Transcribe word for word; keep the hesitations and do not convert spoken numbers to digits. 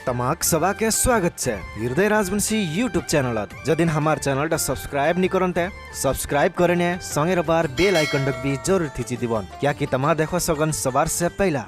तमाक सबाके स्वागत छे हृदय राजवंशी YouTube channel। जदिन हमार channel टा subscribe नी करन्ते, subscribe करेने, संगे रबार bell icon डक भी जरूर थिची दिबन, क्याकि तमा देखबा सगन सबार से पैला।